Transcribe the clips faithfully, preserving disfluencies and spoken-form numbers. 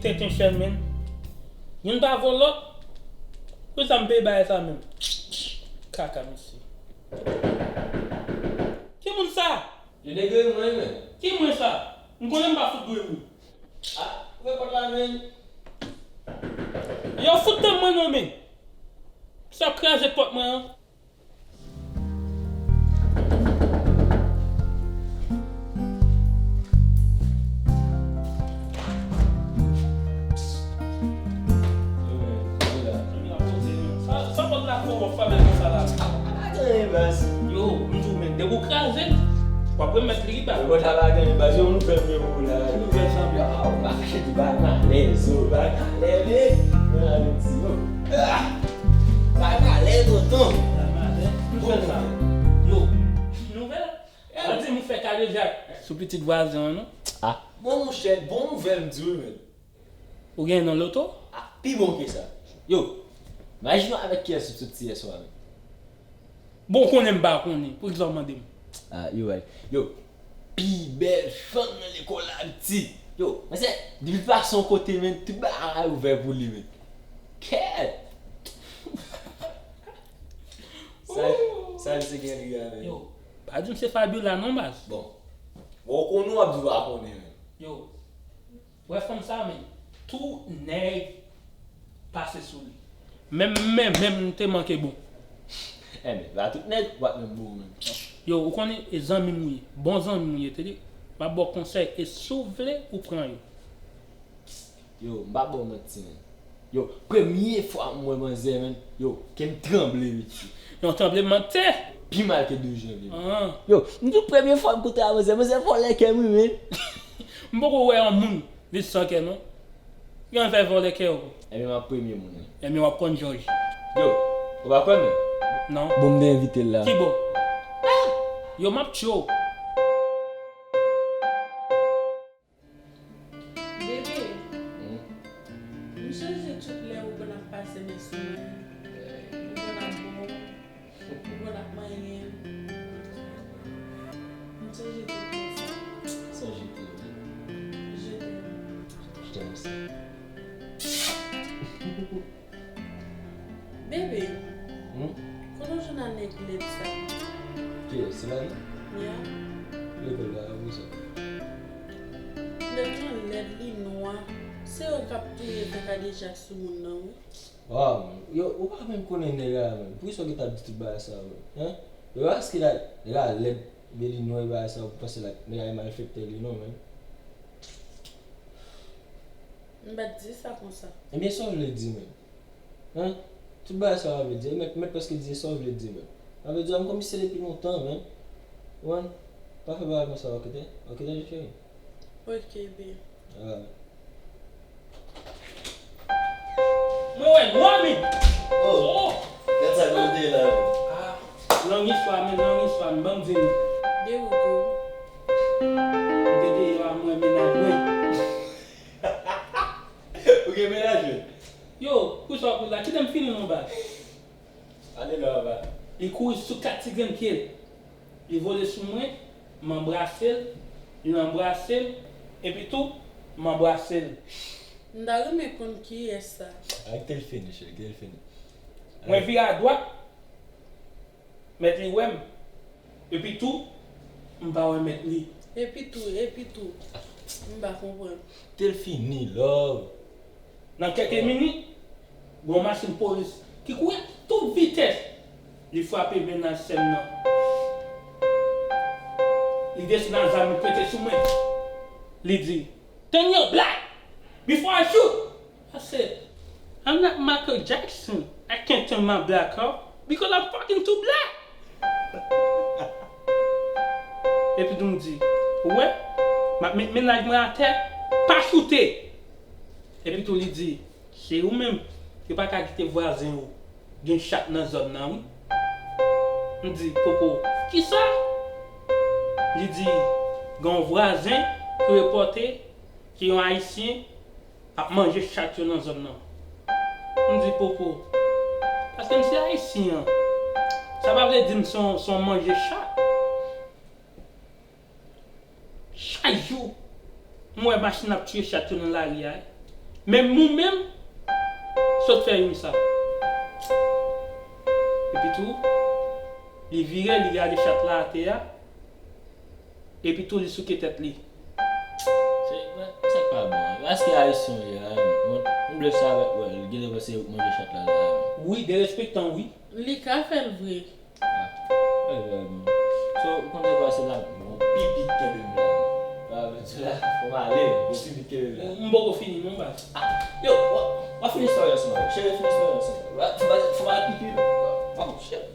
Tenten chèlmen. Youn pa vo lòt. Pou sa m peye bagay sa menm. Kaka mesye. Ki moun sa? Yo degre mwen menm. Ki mwen sa? M konnen m pa fout dwe ou. Ah, ouvè pòt la menm. Yo fout tan mwen non menm. Sa kraze pòt mwen an. Sa, sa pòt la fè w ap fè bagay konsa la? Pa gen anyen baz. Yo, m di w men, depi w kraze l, w ap remèt li baz. Yo, pòt la pa gen anyen baz, yo, nouvèl mwen pou la. Ki nouvèl sa? Yo, ah, w pa kache di bagay malèz, yo, bagay malèz, men. Mwen la, yo di, yo. Ah! Bagay malèz tonton. Bagay malèz. Nouvèl sa. Yo. Nouvèl? Yo di m ou fè kadejak sou pitit vwazen an, non? Ah. Bon, monchè, bon nouvèl m di w, men. Ou genyen nan loto? Ah, pi bon ke sa. Yo, imajine w avèk kiyès ou t soti yè swa, men. Bon, konnen m pa konnen. Poukisa w mande m? Ah, you right. Yo, pi bèl fanm nan lekòl la, piti. Yo, men se, depi l pase yon kote, men, tout bagay ouvè pou li, men. Kèt! Sa, sa l se gen li a, men. Yo, pa di m se Fabiola non, baz. Bon. Bon, ou konnen w ap di w pa konnen, men. Yo, wè fanm sa, men, tout nèg pase sou li. Menm, menm, menm, m te manke bon. Enben, pa tout nèg, w ap menm bon, menm. Yo, ou konnen, e zanmi m ou ye, bon zanmi m ou ye, tande? M ap ba w konsèy, e si w vle, ou pran yo. Yo, m pa ba w manti, men. Yo, premye fwa m wè manzè, men, yo, kè m tranble, wi, ti. Yon tranblemanntè? Pi mal ke douz janvye. Ah. Yo, m di w premye fwa m koute a manzè, manzè vòlè kè m, wi, men. M poko wè yon moun vin san kè, non. Gen fè vòlè kè w. Enben, m ap premye moun, wi. Enben, w ap konn jòj. Yo, ou pa kwè, men? Non. Bon, m te envite l la. Ki bò? Ah! Yo, m ap tchwe w. Bebe, hmm? M sonje tout lè ou konn ap pase men sou mwen. Ou konn ap bon, ou konn ap manyen m. M sonje tout lè sa. Sonje tou, wi. Je t'aime. Je t'aime aussi. Bebe, hmm? Kote w jwenn a nèg lèd sa? Kiyès? Silani? Ya. Lekòl la, wi, sa. Nèg lan lèd, li nwa. Se yo k ap touye fè kadejak sou moun nan, wi. Waw, yo, ou pa menm konnen nèg la, menm. Poukisa w gentan ap di tout bagay sa, menm? Hein? Yo, paske la, nèg la lèd, men li nwa, bagay sa, ou panse la, nèg la e malfektè li, non, menm. M pa t di sa konsa. Ebyen, sa w vle di, menm? Hein? Tout bagay sa w ap di, mèt, mèt prèske di sa w vle di, menm. Sa vle di, m konn misye depi lontan, menm. Ou konprann? Pa fè bagay konsa, oke, tè? Oke, tande, cheri? Oke, babe. Alright. Mwen wè nwa, men. Oh. Oh. Gad sa nou te la, men. Ah, long istwa, men, long istwa, men, ban m di nou. There we go. M te deyò a mwen, mennaj mwen. Ou gen mennaj, wi? Yo, poukisa w ap ri la? Kite m fini non, baz. Ale non, baz. Li kouri sou kat ti grenn pye l. Li vole sou mwen, m anbrase l, li anbrase m, epi tou, m anbrase l. M ta renmen konn kiyès sa. A, kite l fini, cheri, kite l fini. Mwen vire adwat, mèt li wè m. Epi tou, m pa wè mèt li. Epi tou, epi tou, m pa konprann. Kite l fini, love. Nan kèk minit, gen yon machin polis ki kouri ak tout vitès. Li frape mennaj sè m nan. Li desann ak zam, li pete sou mwen. Li di, "Turn your black before I shoot." I said, "I'm not Michael Jackson. I can't turn my black off because I'm fucking too black." Epi tou m di, "Ou wè, m ap met mennaj mwen atè, pa choute." Epi tou li di, "Se ou menm ki pa ka kite vwazen ou gen chat nan zòn nan, wi." M di, "Popo, kisa?" Li di, "Gen yon vwazen ki repòte ke yon Ayisyen ap manje chat yo nan zòn nan." M di, "Popo, paske m se Ayisyen an, sa pa vle di m se yon, se yon manje chat." Chak jou, m wè machin ap tiye chat yo nan lari a. Menm ou menm, sot fè youn sa. Epi tou, li vire, li gade chat la atè a. Epi tou, li souke tèt li. Se, sa k pa bon. Èske Ayisyen w ye a? Mwen, mwen vle sa avèk wè, li genlè panse manje chat la la. Wi, derespektan, wi. Li ka fè l vre. Ah, e vre, bon. So, ou konn sa k pase la? Yon pipi kenbe m la. Ah, men se la, fò m ale, yon pipi kenbe m la. M poko fini non, baz. Ah, yo, w a, w a fini istwa yo ansanm avè m. Cheri, fini istwa yo ansanm avè m. W a, w a, fò m al pipi. Oh, shit.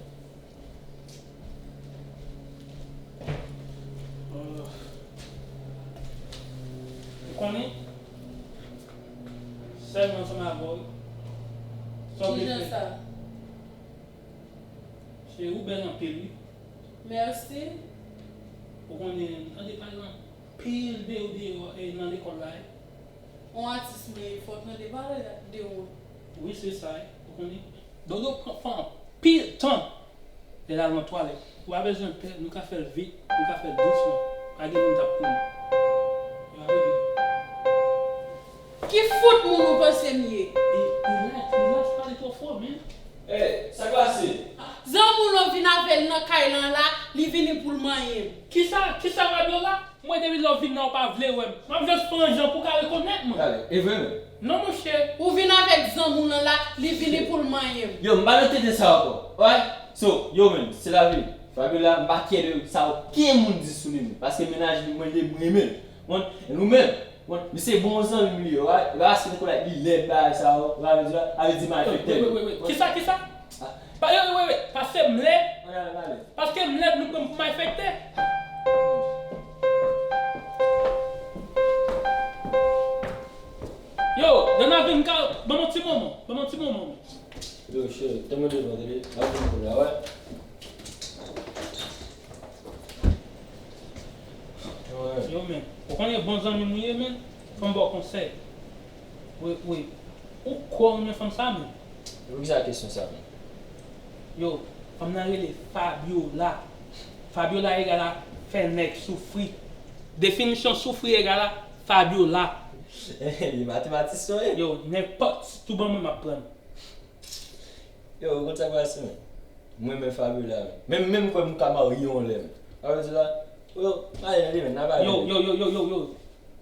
Ou konnen? Sèlman ansanm avè w. Sa w vle fè? Kijan sa? Cheri, ou bèl anpil, wi. Mèsi. Ou konnen, m tande pale anpil de ou deyò, e, nan lekòl la, e. On atis mwen ye, fò w tande pale de ou. Wi, se sa, e. Ou konnen, Dodo pran, pran anpil tan lè l al nan twalèt. Ou pa bezwen pè, nou ka fè l vit, nou ka fè l dousman. Pa gen moun k ap konnen. Ou pa bezwen. Ki fout moun ou panse m ye? E, relax, relax, pale twò fò, man. Ey, sa k pase? Zanmi w lan vin avè l nan kay lan la, li vini pou l manyen m. Kisa, kisa Fabiola? Mwen depi lè w vin la, ou pa vle wè m. M ap jis fè yon jan pou w ka rekonèt mwen. Gade, e vre menm? Non, monchè. Ou vin avèk zanmi w lan la, li vini pou l manyen m. Yo, m pa nan tenten sa ankò. Alright? So, yo menm, se lavi. Fabiola, m pa kyè de sa okenn moun di sou li menm. Paske mennaj li, mwen, li, mwen renmen l. Bon, e nou menm, bon, misye bon zanmi m li ye, right? Rasin kolay li lèd bagay sa yo, sa vle di, sa vle di m a afekte li. Wait, wait, wait, wait. Kisa, kisa? Ah. Pa, yo, yo, wait, wait. Paske m lèd? Ann ale, ann ale. Paske m lèd, nou pran m pou m afekte? Yo, Donovan, ka, ban m yon ti moman, ban m yon ti moman. Yo, cheri, tann mwen devan, tande? M ap vin kounye a, wè. Yo, men, ou konnen bon zanmi m ou ye, men, fò m ba w konsèy. Wi, wi. Ou kwè w renmen fanm sa, men. Poukisa kesyon sa, men? Yo, fanm nan rele Fabiola. Fabiola egal a fè nèg soufri. Definisyon soufri egal a Fabiola. Li matematisyen, wi. Yo, nenpòt, tou ban mwen m ap pran l. Yo, ou konn sa k pase, men? Mwen, men Fabiola, men. Menm, menm kwè m ka marye yon lè, men. Sa vle di la, yo, ale, ale, men, n a pale. Yo, yo, yo, yo, yo, yo.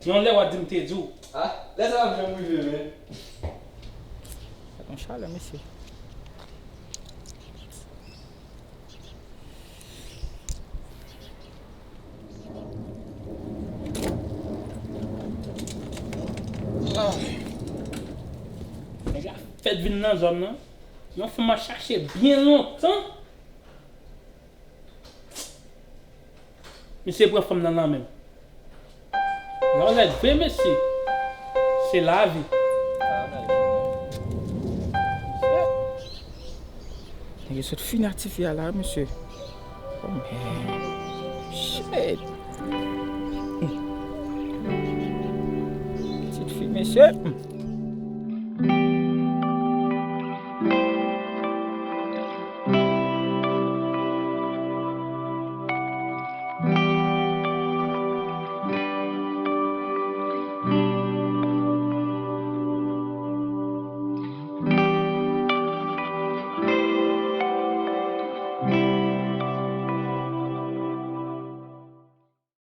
Yon lè w a di m te di w. Ah, lè sa ap janm rive, men. Sa gon chalè, mesye. Ah. Nèg la fèk vin nan zòn nan. Yon fanm m ap chache byen lontan. Misye pran fanm nan nan men m. Yon lèd vre, mesye. Se lavi. Nèg yo sot fini ak tifi a la, mesye. Oh, man. Shit. Pitit fi, mesye.